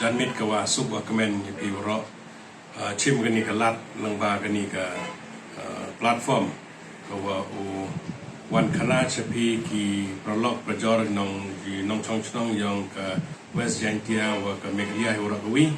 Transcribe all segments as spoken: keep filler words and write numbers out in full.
Janmiet ka wa suk wa kmen ya phi waroh. Ah, chim kani ka lad lang ba kani ka, ah, platform ka wa u wan khana cha phi ki paralok parajor nong, ki nongchong chnong yong ka West Jaintia wa ka Meghalaya hi waroh kawi.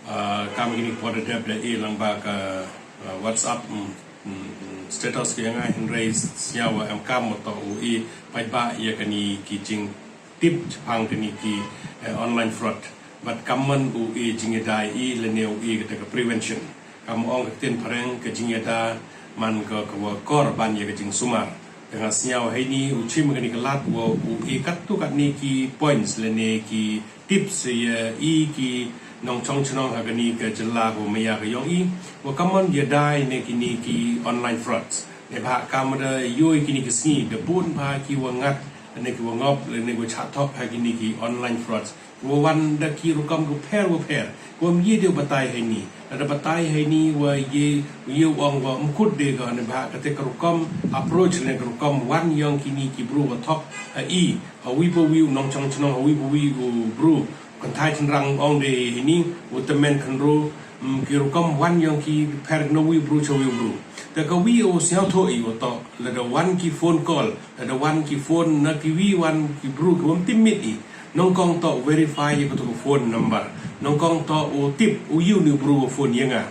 Ah, kam kini por da dep da e lang ba ka, ah, WhatsApp, mm, mm, status ka ya nga, hynrei sñiaw wa em kam wa toh u e paidbah ya kani ki jingtip chaphang kani ki, eh, online fraud. Bad kammon u e jingyada i lane u e kata ka prevention. Kam ong ka ktien phareng, ka jingyada man ka ka wa kor ban ya ka jingsumar. Te nga sñiaw heini u chim kani ka lad wa u e katto katni ki points lane ki tips ya i ki nongchong chnong ha kani ka jylla ka wa maya ka yong i, wa kammon yada i ne kini ki online frauds. Neibhah kam da yoh i kini ki sngi da bun bha ki wa ngat lane ki wa ngop lane ki wa chah thok ha kini ki online frauds. Wa wan da ki rukom wa pher wa pher. Wa ym ye de batai heini. Lada batai heini wa ye, ye ong wa ym kut de ka, neibhah kata ka rukom approach ne ka rukom wan yong kini ki bru wa thok ha i, ha wi pa wi u nongchong chnong, ha wi pa wi u bru. Kynthai chynrang ong de heini, u tymmen khynroo, mm, ki rukom wan yong ki pher na wi u bru cha wi u bru. Te ka wi u sñiawthoh i wa toh, lada wan ki phone call, lada wan ki phone na ki wi wan ki bru ki wa ym tip mit i. Nyngkong toh verify ya katu ka phone number. Nyngkong toh u tip u ye u ni u bru wa phone ya nga.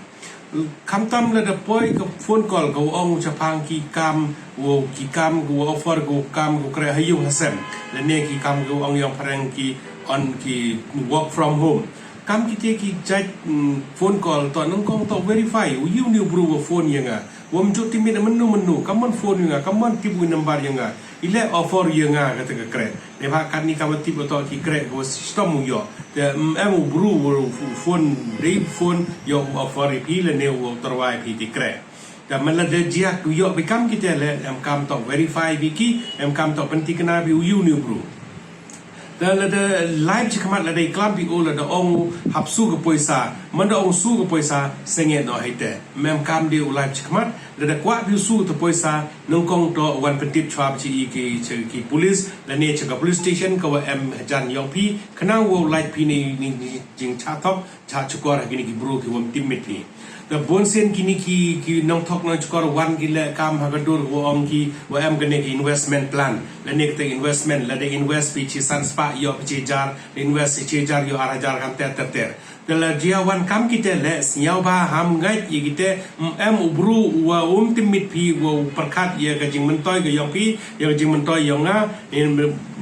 Khamtam lada poi ka phone call ka wa ong chaphang ki kam, wa ki kam ka wa offer, ka wa kam ka wa kreh ha yung ha sem. Lane ki kam ka wa ong yong phareng ki on ki work from home. Kam kite ki jait, mm, phone call toh nyngkong toh verify u ye u ni u bru wa phone ya nga. Wa ym jooh tip mit mynnu mynnu, kammon phone ya nga, kammon tip u number ya nga. I leh offer ya nga kata ka kreh. Neibhah katni kam wa tip wa toh ki kreh ka wa system u yoh. Te, mm, em u bru wa u phone, dei phone yoh u offer ya phi lane u tyrwa ya phi te kreh. Te man lada jia u yoh phi kam kite leh, em kam toh verify phi ki, em kam toh pyntikna phi u ye u ni u bru. Te lada live chakhmat lada i klam phi u lada ong u hap su ka poisa, man da ong su ka poisa, sangeh noh heite. Em kam de u live chakhmat, lada kwah phi u su ta poisa, nyngkong toh wan pyntip chwa cha i ki, cha ki police, lane cha ka police station ka wa em hajan yong phi, khnang wow lait phi ni, ni, ni jingchah thok, chah chukor ha kini ki bru ki wa ym tip mit phi. Te bun sien kini ki, ki nongthok nongchukor wan ki leh kam ha ka dur wa ong ki wa em kane ki investment plan. Lane kata investment, lada invest phi chi san spah yoh phi chi hajar, invest chi hajar yoh ar hajar kam ter ter ter. Te la jia wan kam kite leh sñiaw bha ham ngait ya kite, mm, em u bru wa ym tip mit phi wa u pyrkhat ya ka jingmyntoi ka yong phi, ya ka jingmyntoi yong nga,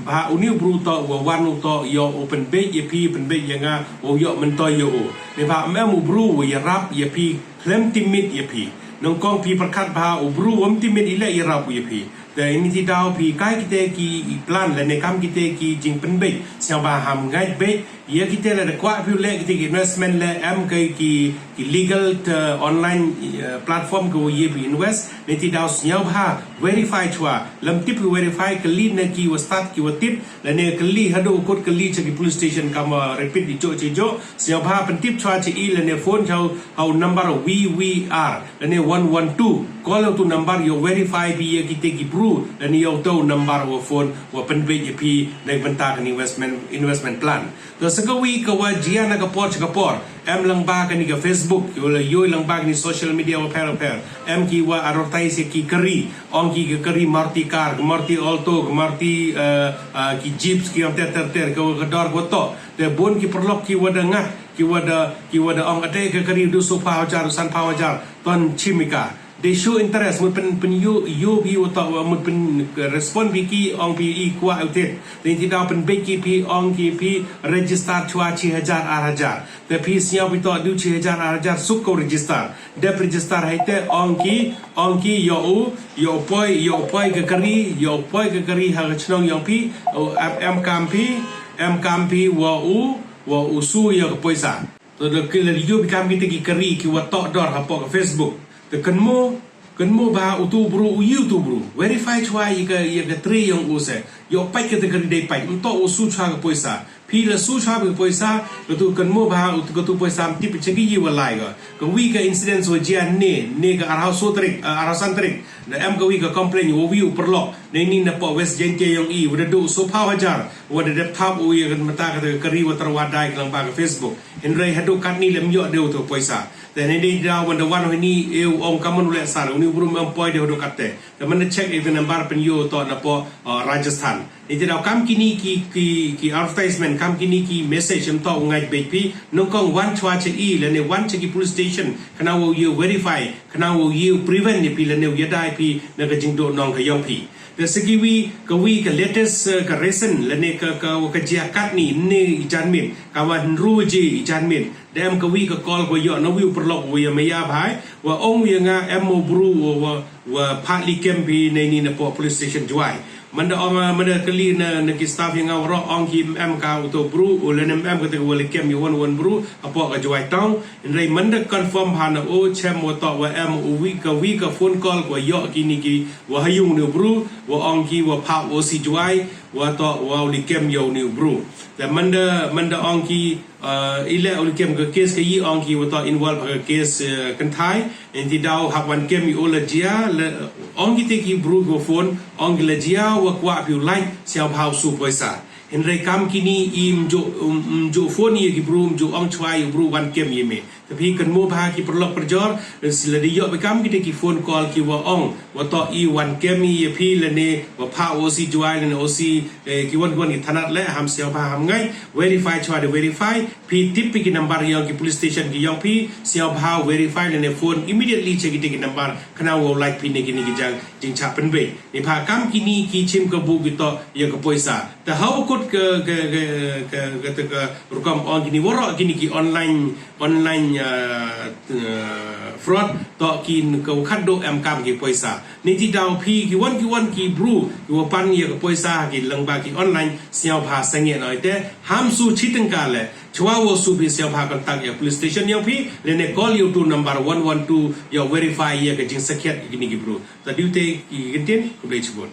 Neibhah u ni u bru toh wa wan u toh yoh u pynbeit ya phi, pynbeit ya nga, wow yoh myntoi ya u. Neibhah em em u bru wa yarap ya phi, khlem tip mit ya phi. Nyngkong phi pyrkhat bha u bru wa ym tip mit i leh yarap u ya phi. Te ini ti daw phi kai kite ki plan lane kam kite ki jingpynbeit, sñiaw bha ham ngait beit, ya kite lada kwah phi u leh kite ki investment leh em ki, ki, ki legal te online, eh, platform ka wa ye phi invest, ini ti daw sñiaw bha verify chwa, lym tip phi verify kylli na ki wa stad ki wa tip, lane kylli haduh kut kylli cha ki police station kam wa repeat i jooh cha jooh, sñiaw bha pyntip chwa cha i lane phone chwa ha u number V V R, lane one one two, call u tu number yow verify phi ya kite ki bru, lane yow tu number wa phone, wa pynbeit ya phi, na bynta ka investment, investment plan. Te sa ka wi ka wa jia na ka por cha ka por, em lang ba kani ka Facebook, yow la yoh lang ba kani social media wa pher wa pher, em ki wa advertise ya ki kari, ong ki ka kari Maruti car, ka Maruti Alto, ka Maruti, eh, eh, ki jeeps, ki ong ter ter ter, ka wa ka dor ka wa toh. Te bun ki paralok ki wa da ngat, ki wa da, ki wa da ong ate ka kari du soo phaw hajar, san phaw hajar, ton chim i ka. They show interest, mut pyn, pyn yoh, yoh phi wa toh, mut pyn, eh, respond phi ki, ong phi i kwah u tip. Te ini ti daw pynbeit ki phi, ong ki phi register chwa chi hajar ar hajar. Te phi sñiaw phi toh du chi hajar ar hajar suk ko register. Dep register heite ong ki, ong ki yow u, yow poi, yow poi ka kari, yow poi ka kari ha ka chnong yong phi, u, em, em kam phi, em kam phi wa u, wa u su ya ka poisa. Te da ki la yoh phi kam kite ki kari ki wa toh dor hapoh ka Facebook. Te kynmaw, kynmaw bha u tu bru, u ye u tu bru. Verify chwa ya ka, ya ka tre yong u se. Yow pait kata kari dei pait. Ym toh u su chwa ka poisa. Phi la su chwa phi poisa, katu kan mo bha, katu poisa mtip cha ki yi wa lai ka. Ka wi ka incidents wa jia ne, ne ka arhau so tarik, ah, arhau san tarik. Da em ka wi ka complain wa wi u paralok. Ne ni na po West Jaintia yong i, wa da du so phaw hajar, wa da dep thap u ya ka mata ka kari wa tarwa dai ka lang ba ka Facebook. Hynrei hadu kat ni lem yoh de u tu poisa. Te ne ni da wan da wan hini e u ong kaman u le sar, u ni u bru em poi de hadu kat te. Te man da check e ka number pen yo to na po, ah, Rajasthan. Ni te daw kam kini ki, ki, ki advertisement, kam kini ki message em to u ngai bej phi, nongkong wan chwa cha i, lane wan cha ki police station, kana wo ye verify, kana wo ye prevent ni phi, lane ye dai phi, na ka jingdo nong ka yong phi. Te segi wi, ka wi ka latest, eh, ka recent, lane ka, ka, ka jia kat ni, ne i janmin, ka wa hynru je i janmin. Da em ka wi ka call ko yoh na wi u paralok wa ya maya bhai, wa ong wi nga em mo bru wa, wa, wa pha li kem phi nei ni na po police station Jowai. Manda ong, ah, manda kali na, na ki staff ya nga wa ro ong ki em ka u to bru, u le nem em ka te wa li kem ya wan wan bru, apo ka Jowai town. Hynrei manda confirm ha na o chem wa to wa em u wi ka wi ka phone call ko yoh kini ki wa hayung ni u bru, wa ong ki wa pha O C Jowai, wa to wa u li kem ya u ni u bru. Te manda, manda ong ki, ah, i le u li kem ka case ka yi ong ki wa to involve ha ka case, eh, kynthai, en ti daw hap wan kem i o la jia, le, ong ki te ki bru ko phone, ong ki la jia wa kwah phi u lait, siaw bha u su poisa. Hynrei kam kini i mju, um, mju phone ya ki bru, mju ong chwa ya u bru wan kem ya me. Te phi kan mo bha ki paralok parjor, si la di yoh phi kam ki te ki phone call ki wa ong, wa to i wan kem ya phi lane, wa pha O C Jowai lane O C, eh, ki wan ki wan ki thanat le, ham siaw bha ham ngai, verify chwa de verify, phi tip phi ki number yong ki police station ki yong phi, siaw bha verify lane phone immediately cha ki te ki number, kana wo lait phi ne kini ki jang, jingcha pynbei. Ni pha kam kini ki chim ka bu ki to ya ka poisa. Te hau kut ka, ka, ka, ka, ka, te ka rukom ong kini wa ro kini ki online, online, ah, ah, fraud, to ki ka wa khat do em kam ki poisa. Ni ti daw phi ki wan ki wan ki bru, ki wa pan ya ka poisa, ki lang ba ki online, siaw bha sangeh noi te, ham su chi tyngka le, chwa wo su phi siaw bha contact ya police station yong phi, lane call ya u tu number one one two, ya verify ya ka jingsakhiat kini ki bru. Ta diu te ki gintin, khublei chibun.